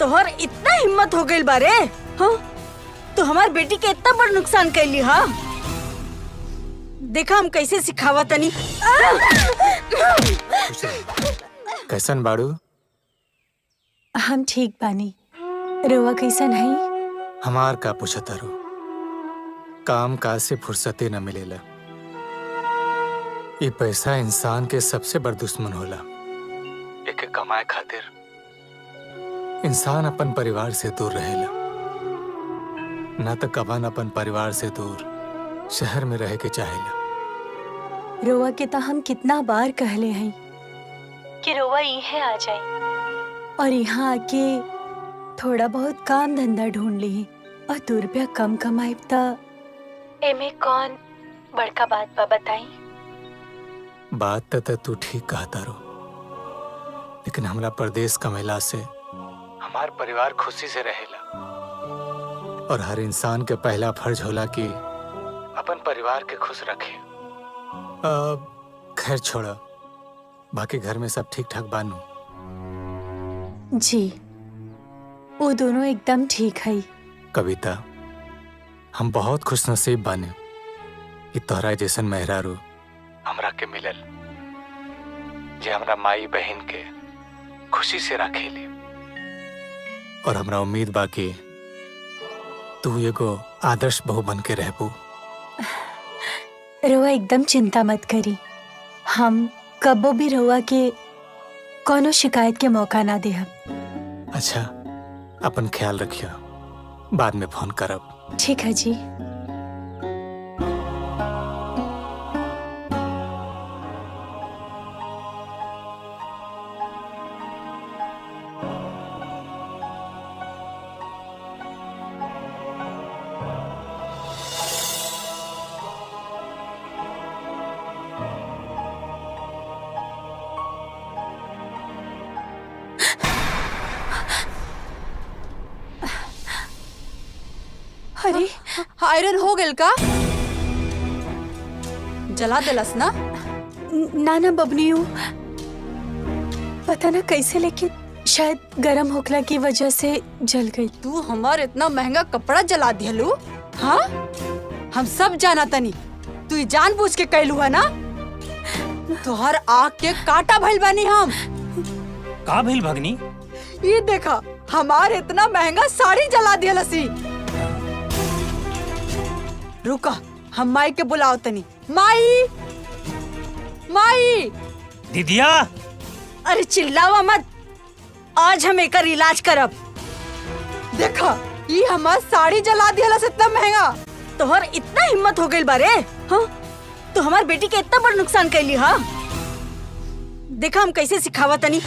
तोहर इतना हिम्मत हो गई बारे, हाँ? तू हमार बेटी के इतना बड़ नुकसान कैली। हाँ देखा हम कैसे सिखावा तनी। कैसन बाड़ू? हम ठीक बानी, रोवा कैसन है? हमार का पूछतारू, काम काज से फुर्सते न मिलेला। ये पैसा इंसान के सबसे बड़ दुश्मन होला। एके कमाए खातिर इंसान अपन परिवार से दूर रहेला, ना तो कबान अपन परिवार से दूर शहर में रह के चाहेला। रोवा के तो हम कितना बार कहले हैं कि रोवा इहे आ जाए और यहाँ आके थोड़ा बहुत काम धंधा ढूंढ ली और 2 रुपया कम कमाए त एमे कौन बड़का बात बा बताई? बात त तू ठीक कहता रो, लेकिन हमरा परदेश कमेला से हमार परिवार खुशी से रहेला और हर इंसान के पहला फर्ज होला कि अपन परिवार के खुश रखे। खैर छोड़ा, बाकी घर में सब ठीक ठाक बानू? जी वो दोनों एकदम ठीक है। कविता, हम बहुत खुश नसीब बाने कि तोहरा जैसन मेहरारू हमरा के मिलल, जे हमरा माई बहन के खुशी से रखेली। और हमरा उम्मीद बा कि तू एगो आदर्श बहू बन के रहबू। रोआ एकदम चिंता मत करी, हम कबो भी रोआ के कोनो शिकायत के मौका ना देहब। अच्छा, अपन ख्याल रखियो, बाद में फोन करब। ठीक है जी। अरे आयरन हो गेल का? जला देलस ना? ना ना बबनियो, पता ना कैसे, लेकिन शायद गरम होखला की वजह से जल गई। तू हमार इतना महंगा कपड़ा जला दिहलू? हाँ हम सब जाना तनी, तू जानबूझ के कैलू है ना? तोहर आँख के काटा भइल बानी हम। का भइल भगनी? ये देखा, हमार इतना महंगा साड़ी जला दिहलसी। रुका, हम माई के बुलाओ तनी। माई, माई। दीदिया। अरे चिल्लावा मत, आज हम एकर इलाज करब। देखा, ये हमार साड़ी जला दिहलस इतना महंगा। तोहर इतना हिम्मत हो गई बारे, हाँ? तू हमार बेटी के इतना बड़ नुकसान कैली। हाँ देखा हम कैसे सिखावा तनी।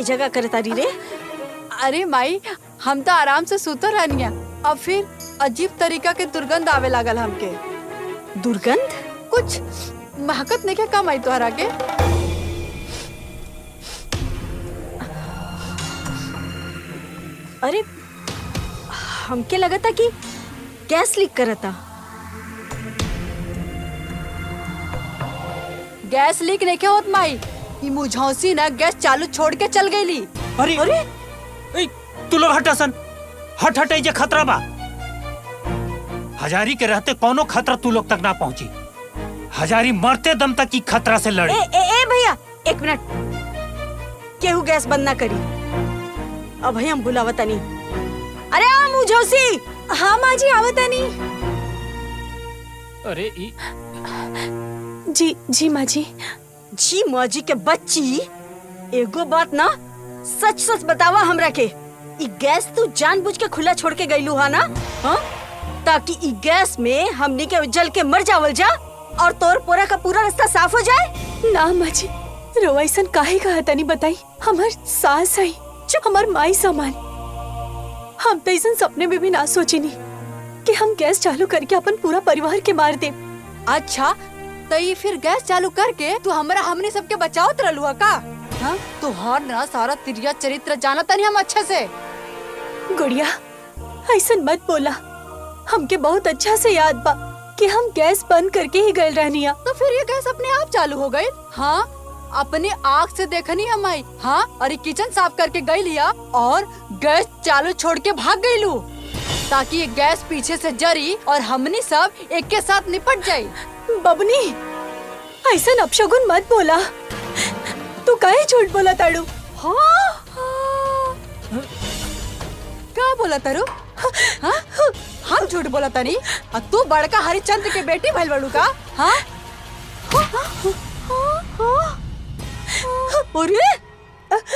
जगह करता रे। अरे माई, हम तो आराम से सुतर रहनिया, अब फिर अजीब तरीका के दुर्गंध आवे लागल हमके। दुर्गंध? कुछ महकत नहीं क्या कम आई तोहरा के? अरे हमके लगता कि गैस लीक करता। गैस लीक नहीं क्या होत माई, ई मुझौसी ना गैस चालू छोड़ के चल गईली। अरे अरे ए, तू लोग हट सन, हट हट, जे खतरा बा। हजारी के रहते कोनो खतरा तू लोग तक ना पहुंची। हजारी मरते दम तक की खतरा से लड़े। ए, ए, ए भैया एक मिनट, केहू गैस बंद ना करी। अब हम बुलावतनी। अरे आ मुझौसी। हाँ माँ जी आवतनी। अरे जी जी माँ जी। जी माँ जी के बच्ची, एगो बात ना सच सच बतावा हमरा के, ई गैस तू जानबूझ के खुला छोड़ के गईलू हा ना? हाँ, ताकि ई गैस में हमनी के जल के मर जावल जा और तोर पोरा का पूरा रास्ता साफ हो जाए। ना माँ जी, रोवा ऐसन काहे कहा तनी बताई? हमार सास है, हमार माई समान। हम तो ऐसन सपने में भी ना सोचिनी कि हम गैस चालू करके अपन पूरा परिवार के मार दे। अच्छा तो ये फिर गैस चालू करके तू हमरा हमने सबके बचावत रहलुआ का? हाँ, तुहार ना सारा तिरिया चरित्र जाना तनी हम अच्छे से। गुड़िया ऐसन मत बोला, हमके बहुत अच्छा से याद बा कि हम गैस बंद करके ही गए रहनिया। तो फिर ये गैस अपने आप चालू हो गई? हाँ, अपने आँख से देखनी हम आई। हाँ, अरे किचन साफ करके गई लिया और गैस चालू छोड़ के भाग गई लू, ताकि ये गैस पीछे से जरी और हमनी सब एक के साथ निपट जाये। बबनी ऐसा अपशगुन मत बोला, तू काहे झूठ बोला ताड़ू? हाँ, क्या बोला तारू? हाँ, हम झूठ बोला तानी और तू बड़का हरिचंद्र के बेटी भइल बड़ू का? हाँ, अरे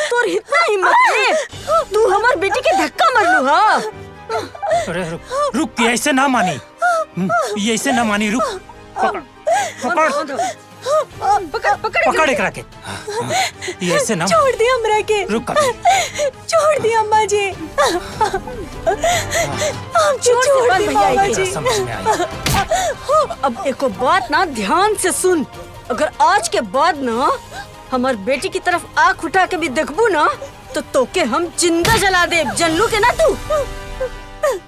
तोर इतना हिम्मत रे, तू हमार बेटी के धक्का मारलू? हाँ अरे रुक रुक, ये ऐसे ना मानी, ये ऐसे ना मानी, रुक पकड़ पकड़ पकड़ पकड़ पकड़ एकरा के, ये ऐसे ना छोड़ दे हमरा के, रुक छोड़ दे अम्मा जी, हम छोड़ दे मामा जी। समझ में आई। अब एको बात ना ध्यान से सुन, अगर आज के बाद ना हमार बेटी की तरफ आँख उठा के भी देखबू ना तो तोके हम जिंदा जला दे, जनलू के ना तू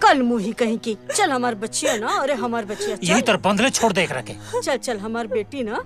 कल मुही कहीं की। चल हमार बच्चिया ना, अरे हमार बच्चिया यही तर बंदले छोड़ दे एकरा के। चल चल हमार बेटी ना।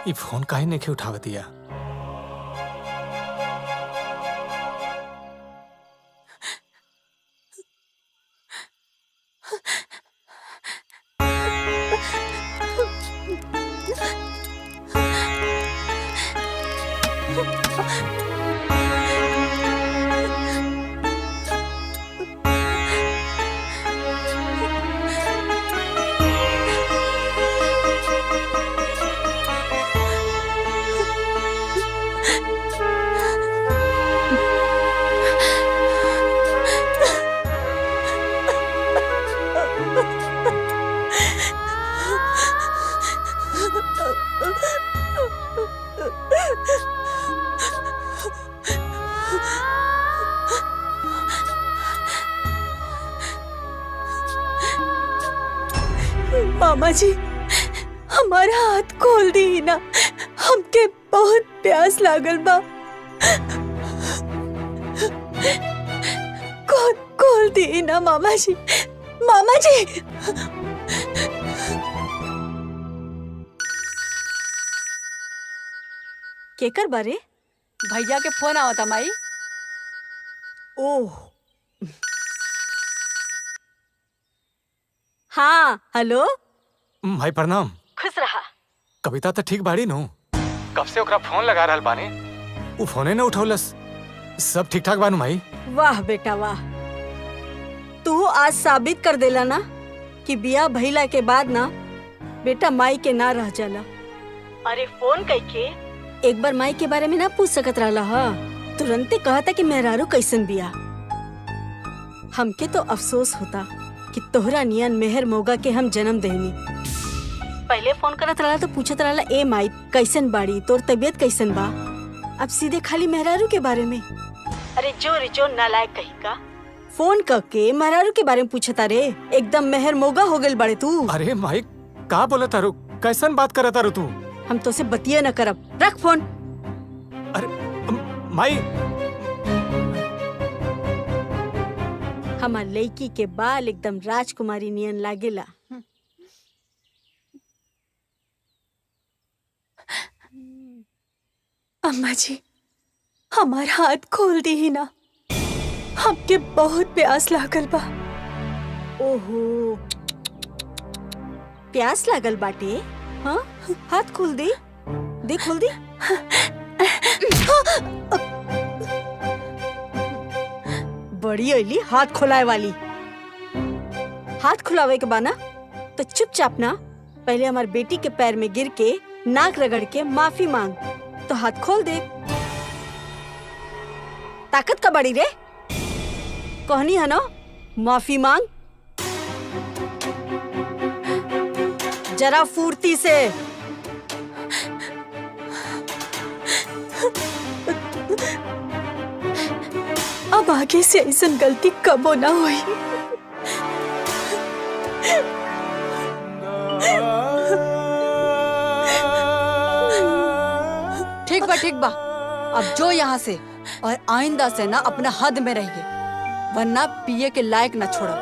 ये फोन काहे नहीं उठावतिया? मामा जी हमारा हाथ खोल दी ना, हमके बहुत प्यास लागल बा, खोल खोल दी ना मामा जी, मामा जी। केकर बारे? भैया के फोन आवता माई। ओह हाँ हेलो भाई प्रणाम। खुश रहा। कविता तो ठीक बाड़ी नु? कब से ओकरा फोन लगा रहल बानी, उ फोने न उठौलस। सब ठीक ठाक बानू भाई? वाह बेटा वाह, तू आज साबित कर देला ना कि बिया भइला के बाद ना बेटा माई के ना रह जाला। अरे फोन कई के एक बार माई के बारे में ना पूछ सकत रहला हा, तुरंते कहता कि मेहरारू कैसन बिया। हमके तो अफसोस होता कि तोहरा नियन मेहर मोगा के हम जन्म देनी। पहले फोन करत रहला तो पूछत रहला ए माई कैसन बाड़ी, तोर तबीयत कैसन बा, अब सीधे खाली मेहरारू के बारे में। अरे जो रे जो नालायक कही का, फोन करके मेहरारू के बारे में पूछता रे, एकदम मेहर मोगा हो गइल बाड़े तू। अरे माई का बोलत तारू, कैसन बात करत तारू तू? हम तो से बतिया न करब, रख फोन। अरे माई, हमार लड़की के बाल एकदम राजकुमारी नियन लागेला। अम्मा जी हमार हाथ खोल दी ही ना, हमके बहुत प्यास लागल बा। ओहो प्यास लागल बाटे? हाँ हाथ खोल दे, दे खोल दे। बड़ी अली हाथ खोलाए वाली। हाथ खुलावे के बाना तो चुपचाप ना पहले हमार बेटी के पैर में गिर के नाक रगड़ के माफी मांग तो हाथ खोल दे। ताकत का बड़ी रे, कहनी है ना माफी मांग, जरा फुर्ती से। अब आगे से ऐसा गलती कबो ना हुई। ठीक बा ठीक बा, अब जो यहाँ से और आइंदा से ना अपना हद में रहिए, वरना पिए के लायक ना छोड़ो।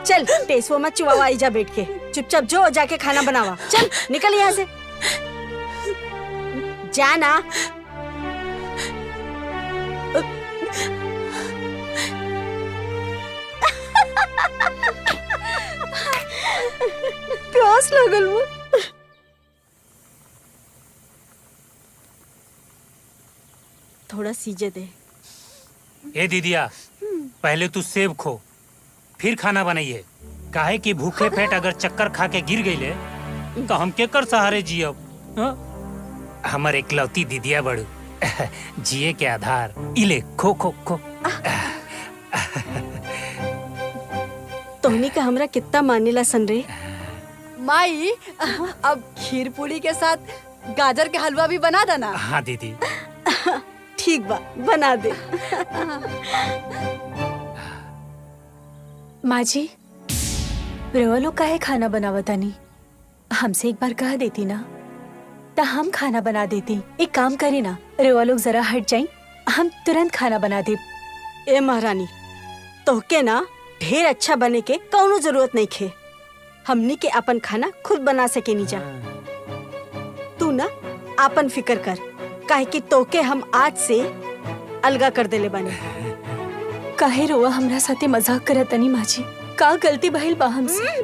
चल टेसवा मत चुवावा, जा बैठ के चुपचाप जो जाके खाना बनावा। चल निकल यहाँ से, जाना। प्यास लगल वो। थोड़ा सीजे दे। ए दीदिया, पहले तू सेब खो फिर खाना बनाइए। काहे कि भूखे पेट अगर चक्कर खा के गिर गईले तो हम केकर सहारे जियब? हमार एकलौती दीदिया बड़ू, जिए के आधार। इले खो खो खो। तोहनी का हमरा कितना मानेला सन रे। माई अब खीर पूरी के साथ गाजर के हलवा भी बना देना। हाँ दीदी ठीक बा, बना दे। माँ जी रवा लोग काहे खाना बनावता नहीं? हमसे एक बार कह देती ना तो हम खाना बना देती। एक काम करे ना, रवा लोग जरा हट जाए, हम तुरंत खाना बना दे। ए महारानी, तोहके ना ढेर अच्छा बने के कौनो जरूरत नहीं खे। हमनी के अपन खाना खुद बना सके नी जा। तू ना आपन फिक्र कर, काहे कि तोके हम आज से अलगा कर देले बानी। काहे रोआ हमरा साथे मजाक करत नहीं माँ जी? का गलती भइल बा हमसे?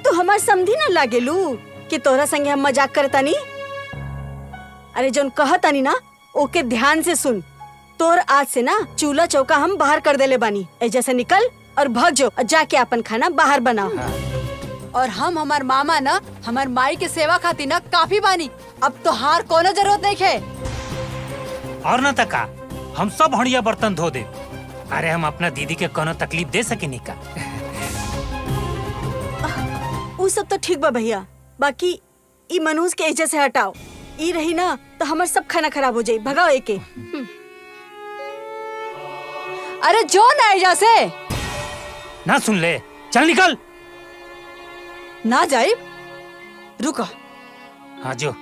तू हमार समझी ना लागेलू कि तोहरा संगे हम मजाक करतानी? अरे जोन कहतानी ना ओके ध्यान से सुन। तोर आज से ना चूल्हा चौका हम बाहर कर देले बानी। ऐजा से निकल और भाग जो, जाके अपन खाना बाहर बनाओ। और हम हमार मामा ना हमार माई के सेवा खातिर ना काफी बानी, अब तो हार कोनो जरूरत नहीं है। और ना तका हम सब हड़िया बर्तन धो दे। अरे हम अपना दीदी के कोनो तकलीफ दे सके नहीं का? उ सब तो ठीक बा भैया, बाकी ई मनोज के एजा से हटाओ। ई रही ना तो हमार सब खाना खराब हो जाई। भगाओ एके। अरे जो ना एजा से। ना सुन ले, चल निकल। ना जाए, रुका। हाँ जो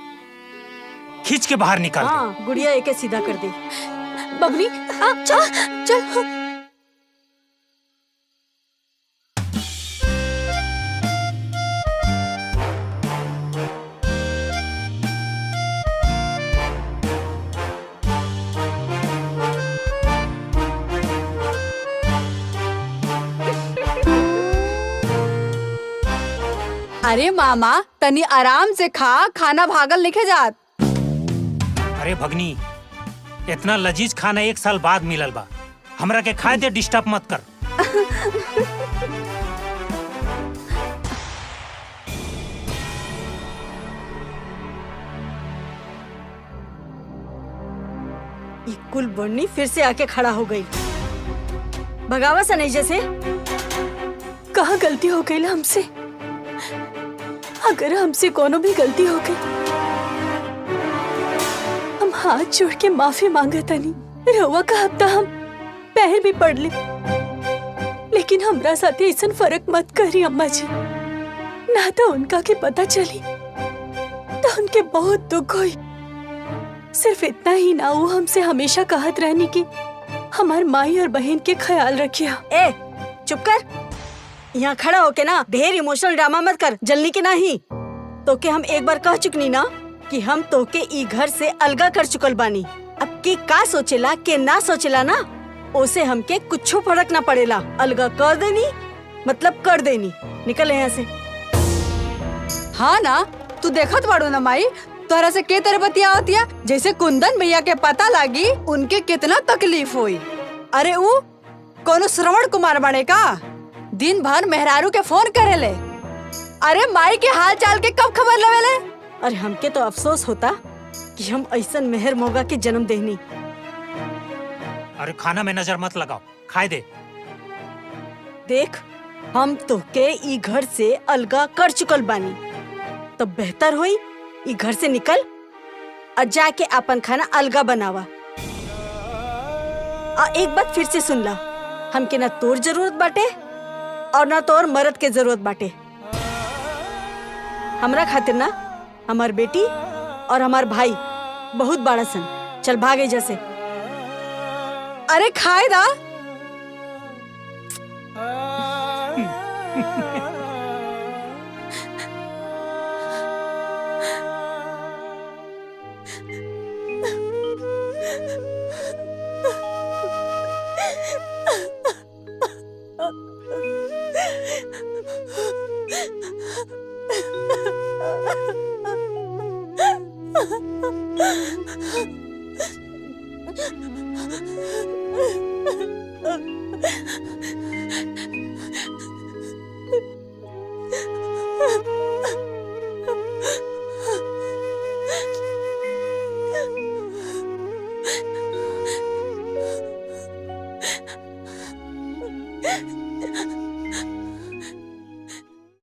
खींच के बाहर निकाल। हाँ, गुड़िया एके सीधा कर दे। बबली चल चल। अरे मामा तनी आराम से खा, खाना भागल लिखे जात। अरे भगनी, इतना लजीज खाना 1 साल बाद मिलल बा, हमरा के खाए दे, डिस्टर्ब मत कर। ई कुल बन्नी फिर से आके खड़ा हो गई। भगावा सा नहीं जैसे। कहाँ गलती हो गई हमसे? अगर हमसे कोनो भी गलती हो गई, हम हाथ जोड़ के माफी मांगतानी। रउआ का हफ्ता हम पैर भी पड़ ले, लेकिन हमरा साथे ऐसा फर्क मत करी अम्मा जी। ना तो उनका के पता चली तो उनके बहुत दुख हुई। सिर्फ इतना ही ना, वो हमसे हमेशा कहत रहनी कि हमार माई और बहन के ख्याल रखिया। ए चुप कर, यहाँ खड़ा होके ना ढेर इमोशनल ड्रामा मत कर, जल्दी के नहीं। तो के हम एक बार कह चुकनी ना कि हम तोके ई घर से अलगा कर चुकल बानी। अब के का सोचेला के ना सोचेला ना, ओसे हमके कुछ फर्क ना पड़ेला। अलगा कर देनी मतलब कर देनी, निकल यहाँ से। हाँ ना, तू देखत बाड़ू ना माई, तोहरा से के तरह बतिया होतिया। जैसे कुंदन भैया के पता लागी उनके कितना तकलीफ हुई। अरे ऊ कोनो श्रवण कुमार बने का, दिन भर मेहरारू के फोन करेले। अरे माई के हाल चाल के कब खबर लेवेले। अरे हमके तो अफसोस होता कि हम ऐसा मेहर मोगा के जन्म देनी। अरे खाना में नजर मत लगाओ, खाए दे। देख हम तोके ई घर से अलगा कर चुकल बानी, तो बेहतर होई ई घर से निकल और जाके अपन खाना अलगा बनावा। और एक बात फिर से सुन ला, हमके ना तोर जरूरत बाटे और ना तोर मर्द के जरूरत बाटे। हमरा खातिर ना हमार बेटी और हमार भाई बहुत बड़ा सन। चल भागे जैसे। अरे खाए दा।